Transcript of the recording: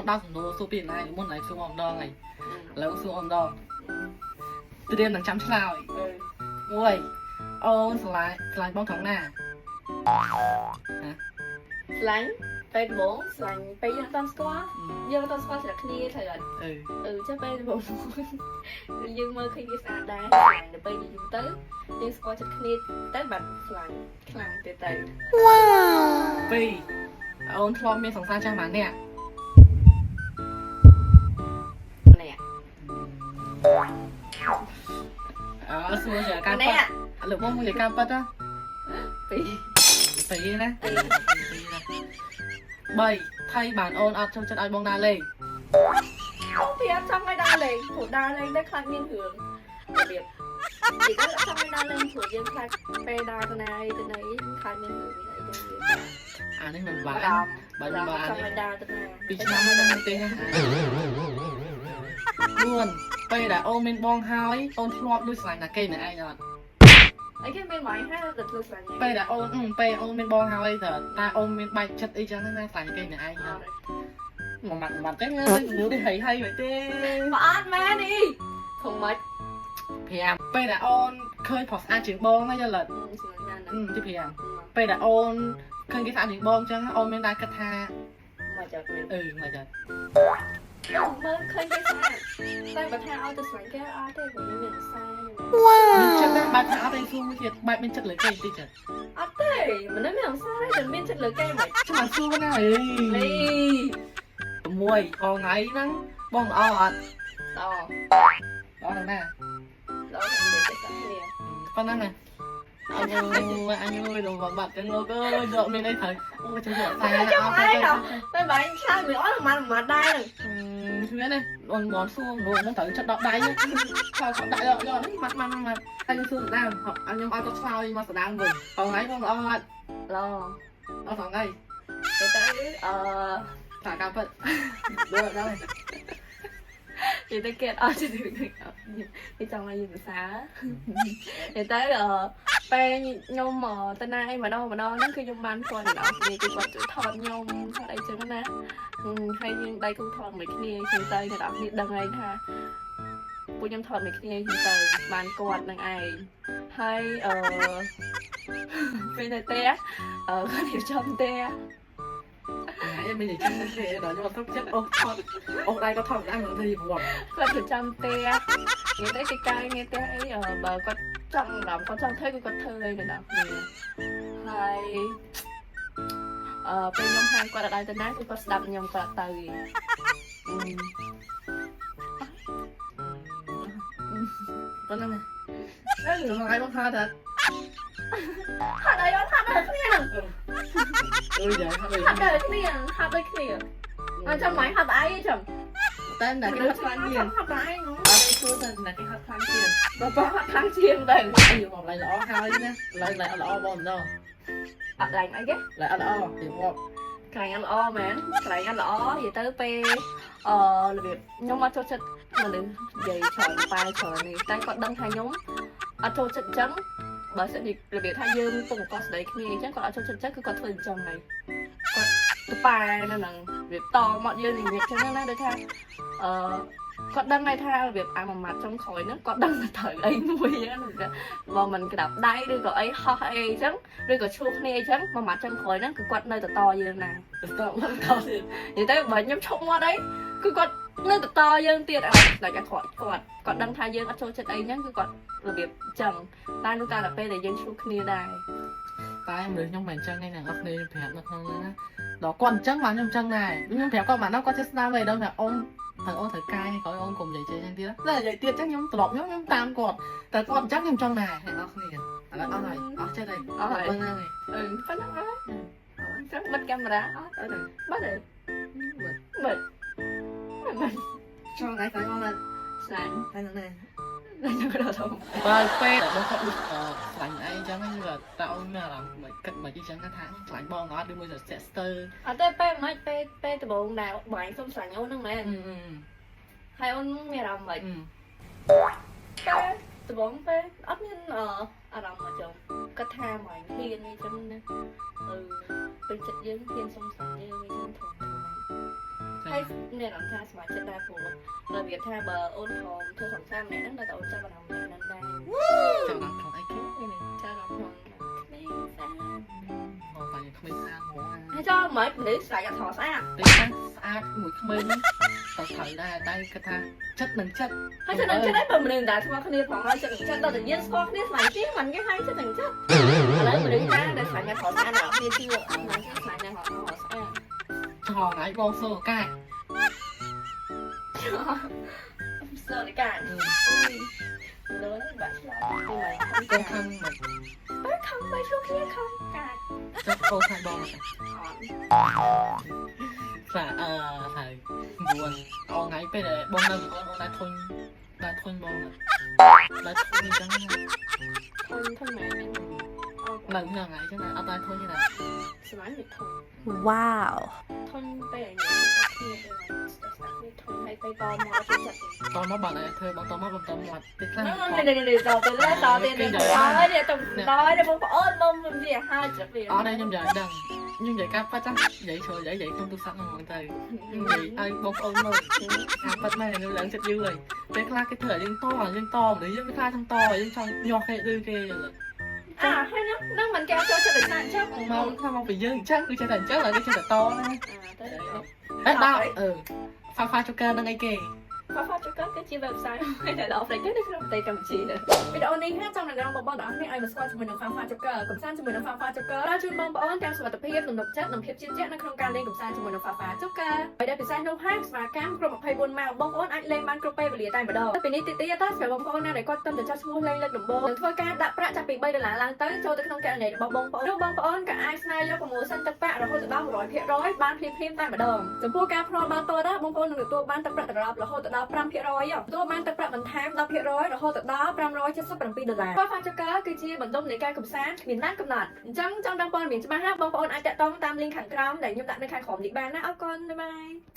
ដល់សំណួរសួរពីណាមុនឡើយសួរមកម្ដងហើយឥឡូវសួរម្ដងត្រៀមនឹងចាំឆ្លើយ អឺ មួយអូនស្រឡាញ់ស្រឡាញ់បងត្រង់ណា ស្លាញ់ពេលដំបូងស្លាញ់ពេលយើងអត់ទាន់ស្គាល់យើងអត់ទាន់ស្គាល់ស្រាប់គ្នាត្រូវអត់ អឺ អឺចាំពេលដំបូងយើងមើលឃើញវាស្អាតដែរស្លាញ់ដល់ពេលយូរទៅយើងស្គាល់ចិត្តគ្នាទៅបាត់ស្លាញ់ខ្លាំងទៀតទៅ ពីរអូនធ្លាប់មានសង្សារចាស់ម៉ាអ្នក ម្នាក់ អើសួរជាការប៉ា ម្នាក់ ត់លើកមកមួយជាការប៉ាត់ណា ពីរ ពីរណាពីរណាបីថៃបានអូនអត់ចូលចិត្តឲ្យបងដើរលេង អូពីអត់ចង់ឲ្យដើរលេងព្រោះដើរលេងទៅខ្លាចមានរឿងរបៀបនិយាយទៅអត់ចង់ឲ្យដើរលេងព្រោះយើងខ្លាចពេលដើរទៅណាអីទៅណីខ្លាចមានរឿងមានអីចឹងវា អានេះមិនបា បា ន រម្ភ បា បារម្ភ នបាន ចង់ឲ្យដើរទៅណា ពីរឆ្នាំហើយនឹងទេណា4ពេលដែលអូនមានបងហើយអូនធ្លាប់លួចស្រឡាញ់ណាគេម្នាក់ឯងអត់ អីគេមានមកហើយទៅធ្វើស្លាញ់ ពេលដែលអូនពេលអូនមានបងហើយតើតើអូនមានបែកចិត្តអីចឹងណាស្រឡាញ់គេម្នាក់ឯងអត់មួយម៉ាត់មួយម៉ាត់ចឹងទៅនេះហីហីមិនទេ បើអត់មែននេះធំមិន 5ពេលដែលអូនឃើញប្រុសស្អាតជាងបងហ្នឹងយល់អត់ ស្លាញ់ណាស់ ទី5ពេលដែលអូនឃើញគេស្អាតជាងបងចឹងអូនមានដែរគិតថា មកចុះមែន អឺមិនចឹង មើលឃើញគេស្អាតតែបើថាឲ្យទៅស្លាញ់គេអត់ទេព្រោះខ្ញុំមានអាសា មានចិត្តណាបែបថាអត់ទេសួរមួយទៀតបែបមានចិត្តលើគេតិចចឹង អត់ទេមនុស្សមានអាសាតែមានចិត្តលើគេមិន ចាំសួរណាអី នេះ 6អថ្ងៃហ្នឹងបងល្អអត់ ល្អ ល្អណាស់ណា ល្អតែចិត្តគ្នា ប៉ុណ្ណឹងណាអញអញអើយដល់បាត់ទាំងលោកអើយដល់មានអីត្រូវអូចាំយកតែ ចាំអីដល់តែបើអញឆ្លើយមិនអត់មិនមិនដែរ គ្មានទេអូនបងសួរលោកមកត្រូវចិត្តដកដៃឆ្លើយគាត់ដាក់យកយកនេះម៉ាត់ម៉ាត់ម៉ាត់តែខ្ញុំសួរស្ដាមខ្ញុំឲ្យគាត់ឆ្លើយមកស្ដាមវិញអថ្ងៃបងល្អអត់ ល្អ អត់ថ្ងៃ ទៅទៅអឺ តាការពិតដល់ដល់ និយាយទៅគេអត់ជឿគេចង់ឲ្យយើងសរសើរនិយាយទៅអឺពេលខ្ញុំទៅណាអីម្ដងម្ដងហ្នឹងគឺខ្ញុំបានគាត់ម្ដងគ្នាគឺគាត់ជួយថតខ្ញុំថតអីចឹងណាហើយយើងដៃគូថតមួយគ្នាចឹងទៅអ្នកនរគ្នាដឹងហើយថាពួកខ្ញុំថតមួយគ្នាចឹងទៅបានគាត់នឹងឯងហើយអឺពេលនៅផ្ទះអឺគាត់រៀបចំផ្ទះ ថ្ងៃមិននិយាយចឹងទេដល់ខ្ញុំអត់ទុកចិត្តអូថតអូដៃក៏ថតដែរមិនទេប្រវត្តិ គាត់រៀបចំផ្ទះនិយាយទៅគេកាយងារផ្ទះអីបើគាត់ចង់អារម្មណ៍គាត់ចង់ធ្វើគឺគាត់ធ្វើឯងដល់គ្នាហើយអឺពេលខ្ញុំហាមគាត់អត់ឲ្យទៅណាគឺគាត់ស្ដាប់ខ្ញុំគាត់ទៅឯង ប៉ុណ្ណឹងអឺថ្ងៃបងថាថា ហាត់អីអត់ហាត់ដល់គ្នាហ្នឹង អើយយ៉ាហាត់ ហាត់ដល់គ្នាហាត់ដូចគ្នាអត់ចាំមិនហាត់អីចាំ តែណាគេហាត់ខ្លាំងជាង ហាត់អីហ្មង អត់សួរតែណាគេហាត់ខ្លាំងជាង បើបើហាត់ខ្លាំងជាងទៅ អីបងឡៃល្អហើយណាឡៃឡៃល្អបងម្ដង អត់ឡើងអីគេ ឡៃអត់ល្អពីមក កន្លែងអត់ល្អមែនកន្លែងអត់ល្អនិយាយទៅពេលអឺរបៀបខ្ញុំអត់ចូលចិត្តមនុស្សនិយាយច្រើនប៉ែច្រើននេះតែគាត់ដឹងថាខ្ញុំអត់ចូលចិត្តអញ្ចឹងបើសិនជារបៀបថាយើងពងកោះស្ដីគ្នាអញ្ចឹងគាត់អត់ចូលចិត្តអញ្ចឹងគឺគាត់ធ្វើអញ្ចឹងហើយគាត់ទៅប៉ែនៅហ្នឹងរបៀបតមកយើងនិយាយអញ្ចឹងណាដូចថាអឺគាត់ដឹងហើយថារបៀបអាមួយម៉ាត់ចុងក្រោយហ្នឹងគាត់ដឹងថាត្រូវអីមួយអញ្ចឹងបើមិនក្តាប់ដៃឬក៏អីហោះអីអញ្ចឹងឬក៏ឈួគ្នាអញ្ចឹងមួយម៉ាត់ចុងក្រោយហ្នឹងគឺគាត់នៅតែតយើងណា តមកតទៀត និយាយទៅបើខ្ញុំឈប់មាត់អីគឺគាត់នៅតែតយើងទៀតអត់ដាច់អាគាត់គាត់គាត់ដឹងថាយើងអត់ចូលចិត្តអីហ្នឹងគឺគាត់របៀបអញ្ចឹងតែនោះតែដល់ពេលដែលយើងឈួគ្នាដែរ តែមនុស្សខ្ញុំមិនអញ្ចឹងទេអ្នកនរគ្នាប្រាប់នៅក្នុងហ្នឹងណាដល់គាត់អញ្ចឹងបាទខ្ញុំអញ្ចឹងដែរខ្ញុំប្រាប់គាត់បាទដល់គាត់ចេះស្ដាប់ឯងដល់ថាអូនត្រូវអូនត្រូវកាយក្រោយអូនកុំនិយាយចេះអញ្ចឹងទៀតតែនិយាយទៀតអញ្ចឹងខ្ញុំត្រឡប់ខ្ញុំខ្ញុំតាមគាត់តែគាត់អញ្ចឹងខ្ញុំចង់ដែរអ្នកនរគ្នាឥឡូវអស់ហើយអស់ចិត្តហើយ អស់ហើយ ប៉ុណ្ណឹងហើយ អឺប៉ុណ្ណឹងហើយអញ្ចឹងបិទកាមេរ៉ាអត់ អត់ទេ បិទហើយបិទបិទ ចង់ថ្ងៃក្រោយមកឡើង ស្លាញ់ ហើយនឹងណា ខ្ញុំក៏ដល់ធំ បើពេលដែលបងគាត់ដូចស្លាញ់ឯងអញ្ចឹងហ្នឹងគឺតើអូនមានអារម្មណ៍មិនគិតមិនអីចឹងថាស្លាញ់បងអត់ឬមួយក៏ស្ទាក់ស្ទើរ អត់ទេពេលមិនពេលពេលដំបូងដែលបងឯងសុំស្លាញ់អូនហ្នឹងមែនហើយអូនមានអារម្មណ៍មិនពេលដំបូងពេលអត់មានអារម្មណ៍មកចឹងគាត់ថាមកហ៊ានអីចឹងណាអឺពេញចិត្តយើងហ៊ានសុំស្លាញ់យើងអីចឹងធំធំ ហើយមានអារម្មណ៍ថាសប្បាយចិត្តដែរព្រោះរបៀបថាបើអូនព្រមធ្វើសង្សារម្នាក់ហ្នឹងនៅតែអូនចាប់អារម្មណ៍ម្នាក់ហ្នឹងដែរ ចាប់អារម្មណ៍ក្នុងអីគេនេះ ចាប់អារម្មណ៍ក្នុងក្មេងស្អាត មកតែក្មេងស្អាតហ្មង ហើយចោលមិនមនុស្សស្អាតអត់ស្អាត តែស្អាតមួយក្មេងទៅត្រូវដែរតែគាត់ថាចិត្តនឹងចិត្ត ហើយចិត្តនឹងចិត្តដែរបើមនុស្សដែលស្គាល់គ្នាផងហើយចិត្តនឹងចិត្តដល់តែញៀនស្គាល់គ្នាស្មានគេមិនគេហើយចិត្តនឹងចិត្តឥឡូវមនុស្សណាដែលស្អាតអត់ស្អាតដល់គ្នាជឿអត់ណាគេស្អាតណាស់អត់ស្អាត ចងឲ្យបងសូកា សើកាអូយដល់បាក់ឆ្លោះទី កូនខឹងមិន បើខំបើជួគ្នាខំកាច ចុះកូនខឹងបង អត់ ស្អាអឺហើយ9អថ្ងៃពេលដែលបងនៅបងបងដែរធុញដែរធុញបងដែរធុញអញ្ចឹង ធុញធុញមែន នៅថ្ងៃអញ្ចឹងអត់ដែរធុញទេណា ស្មានមិនធុញ វ៉ាវ ធុញពេលគ្នាទៅស្ដាប់គ្នាធុញហើយទៅតមកទៅចិត្ត តមកបងដែរធ្វើបងតមកបងតមាត់ពេលខ្លះ នេះនេះនេះតទៅតទៅនេះតទៅតទៅបងប្អូនមកវាហើយចិត្តវា អត់ដែរខ្ញុំនិយាយដឹងខ្ញុំនិយាយការប៉ាត់ចាស់និយាយចូលនិយាយនិយាយក្នុងទូរស័ព្ទហ្នឹងហ្មងទៅនិយាយឲ្យបងប្អូនមើលការប៉ាត់មែនខ្ញុំឡើងចិត្តយូរហើយពេលខ្លះគេធ្វើឲ្យយើងតយើងតមនុស្សយើងពេលខ្លះចង់តយើងចង់ញាស់គេឬគេយល់ អាហើយហ្នឹងហ្នឹងមិនគេចូលចិត្តដោយសារអញ្ចឹង មកថាមកពីយើងអញ្ចឹងគឺចេះតែអញ្ចឹងហើយគេចេះតែតណា ទៅ អេដល់អឺហ្វាហ្វាជូកើនឹងអីគេ ហ្វាហ្វាជូកើគឺជា website មួយដែលដល់ប្រទេសនៅក្នុងប្រទេសកម្ពុជា វីដេអូនេះហាចង់ណែនាំបងប្អូនទាំងអស់គ្នាឲ្យមកស្គាល់ជាមួយនឹង Fafa Joker កំសាន្តជាមួយនឹង Fafa Joker ផ្ដល់ជូនបងប្អូនទាំងសុវត្ថិភាពទំនុកចិត្តនិងភាពជឿជាក់នៅក្នុងការលេងកំសាន្តជាមួយនឹង Fafa Joker ហើយដែលពិសេសនោះហើយសេវាកម្មគ្រប់24ម៉ោងបងប្អូនអាចលេងបានគ្រប់ពេលវេលាតែម្ដងពីនេះទៀតទៀតតើសម្រាប់បងប្អូនណាដែលគាត់ទើបតែចុះឈ្មោះលេងលើកដំបូងនិងធ្វើការដាក់ប្រាក់ចាប់ពី3ដុល្លារឡើងទៅចូលទៅក្នុងកណនីរបស់បងប្អូននោះបងប្អូនក៏អាចស្នើយក promotion ទឹកប្រាក់រហូតដល់100%បានភ្លាមៗតែម្ដងចំពោះការភ្នាល់បាល់ទាត់ណាបងប្អូននឹងទទួលបានទឹកប្រាក់ត្រឡប់រហូតដល់5%ទទួលបានទឹកប្រាក់បន្ថែម10%រហូតដល់577ដុល្លារ Fafa Joker គឺជាបណ្ដុំនៃការកម្សាន្តគ្មានដែនកំណត់អញ្ចឹងចង់ដឹងព័ត៌មានច្បាស់ណាបងប្អូនអាចតាក់ទងតាម link ខាងក្រោមដែលខ្ញុំដាក់នៅខាងក្រោមនេះបានណាអរគុណ bye bye.